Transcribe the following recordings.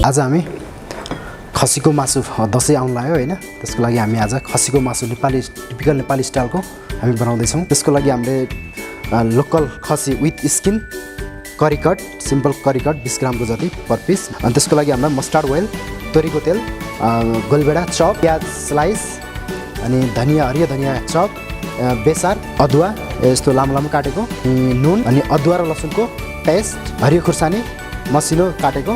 आज हामी खसीको मासु दसैँ आउन लाग्यो हैन, त्यसको लागि हामी आज खसीको मासु टिपिकल नेपाली स्टाइलको हामी बनाउँदैछौँ। त्यसको लागि हामीले लोकल खसी with skin curry cut, simple curry cut 20 ग्रामको जति पर पिस। अनि त्यसको लागि हामीलाई मस्टर्ड ओइल, तोरीको तेल, गोलभेडा चप, प्याज स्लाइस, अनि धनिया, हरियो धनिया चप, बेसार, अदुवा यस्तो लामो लामो काटेको, नुन, अनि अदुवा र लसुनको पेस्ट, हरियो खुर्सानी मसिनो काटेको,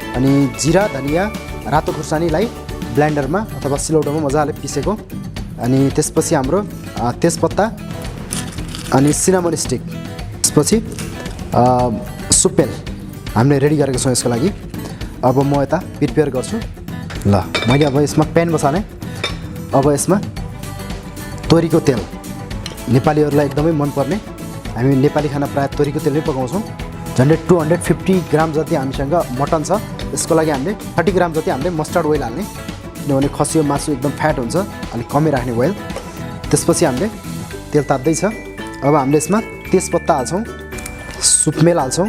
अनि जिरा, धनिया, रातो खुर्सानीलाई ब्लेन्डरमा अथवा सिलौटोमा मजाले पिसेको, अनि त्यसपछि हाम्रो तेजपत्ता अनि सिनामन स्टिक, त्यसपछि सुपेल हामीले रेडी गरेको छौँ यसको लागि। अब म यता प्रिपेयर गर्छु। ल मैले अब यसमा प्यान बसालेँ। अब यसमा तोरीको तेल, नेपालीहरूलाई एकदमै मनपर्ने, हामी नेपाली खाना प्रायः तोरीको तेलमै पकाउँछौँ। झन्डै 250 ग्राम जति हामीसँग मटन छ, यसको लागि हामीले 30 ग्राम जति हामीले मस्टर्ड ओइल हाल्ने, किनभने खसीको मासु एकदम फ्याट हुन्छ, अलिक कमै राख्ने ओइल। त्यसपछि हामीले तेल तात्दैछ। अब हामीले यसमा तेजपत्ता हाल्छौँ, सुपमेल हाल्छौँ,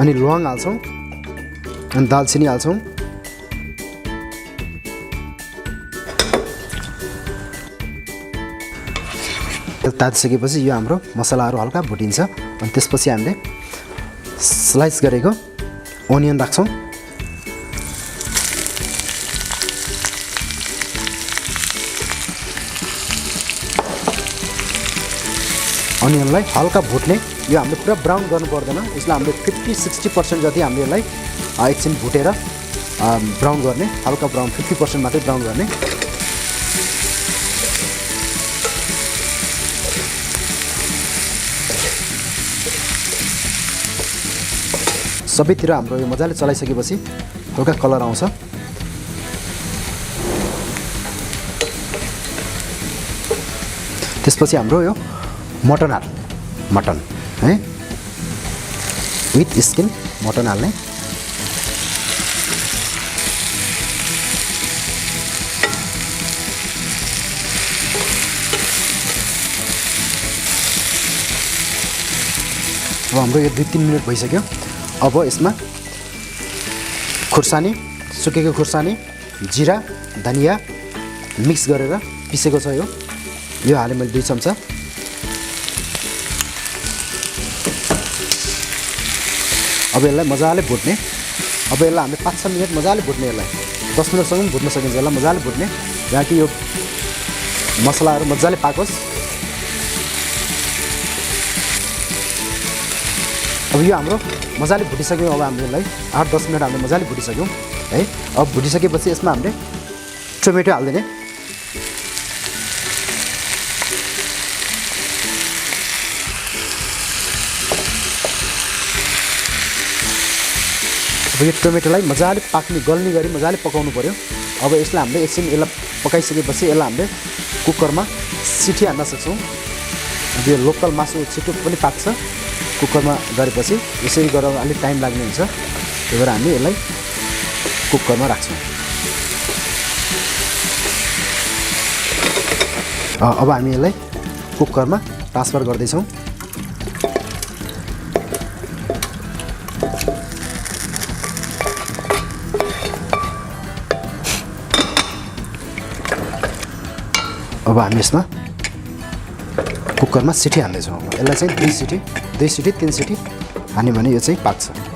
अनि ल्वाङ हाल्छौँ, अनि दालचिनी हाल्छौँ। तेल तातिसकेपछि यो हाम्रो मसलाहरू हल्का भुटिन्छ, अनि त्यसपछि हामीले स्लाइस गरेको ओनियन राख्छौँ। अनियनलाई हल्का भुट्ने, यो हामीले पुरा ब्राउन गर्नु पर्दैन, यसलाई हामीले 50-60% जति हामीले यसलाई एकछिन भुटेर ब्राउन गर्ने, हल्का ब्राउन 50% मात्रै ब्राउन गर्ने। सबैतिर हाम्रो यो मजाले चलाइसकेपछि हल्का कलर आउँछ। त्यसपछि हाम्रो यो मटन है विथ स्किन मटन हाल्ने। अब हाम्रो यो 2-3 मिनट भइसक्यो। अब यसमा खुर्सानी, सुकेको खुर्सानी, जिरा, धनिया मिक्स गरेर पिसेको छ यो हालेँ मैले 2 चम्चा। अब यसलाई मजाले भुट्ने। अब यसलाई हामीले 5-6 मिनट मजाले भुट्ने, यसलाई 10 मिनटसम्म पनि भुट्न सकिन्छ। यसलाई मजाले भुट्ने जहाँ कि यो मसलाहरू मजाले पाकोस्। अब यो हाम्रो मजाले भुटिसक्यौँ। अब हामीले यसलाई 8-10 मिनट हामीले मजाले भुटिसक्यौँ है। अब भुटिसकेपछि यसमा हामीले टोमेटो हालिदिने। अब यो टोमेटोलाई मजाले पाक्ने, गल्ने गरी मजाले पकाउनु पर्यो। अब यसलाई हामीले एकछिन यसलाई पकाइसकेपछि यसलाई हामीले कुकरमा सिटी हान्न सक्छौँ। अब यो लोकल मासु छिटो पनि पाक्छ कुकरमा गरेपछि, यसरी गरेर अलिक टाइम लाग्ने हुन्छ, त्यही भएर हामी यसलाई कुकरमा राख्छौँ। अब हामी यसलाई कुकरमा ट्रान्सफर गर्दैछौँ। अब हामी यसमा कुकरमा सिटी हाल्दैछौँ। यसलाई चाहिँ 2 सिटी 3 सिटी हान्यो भने यो चाहिँ पाक्छ।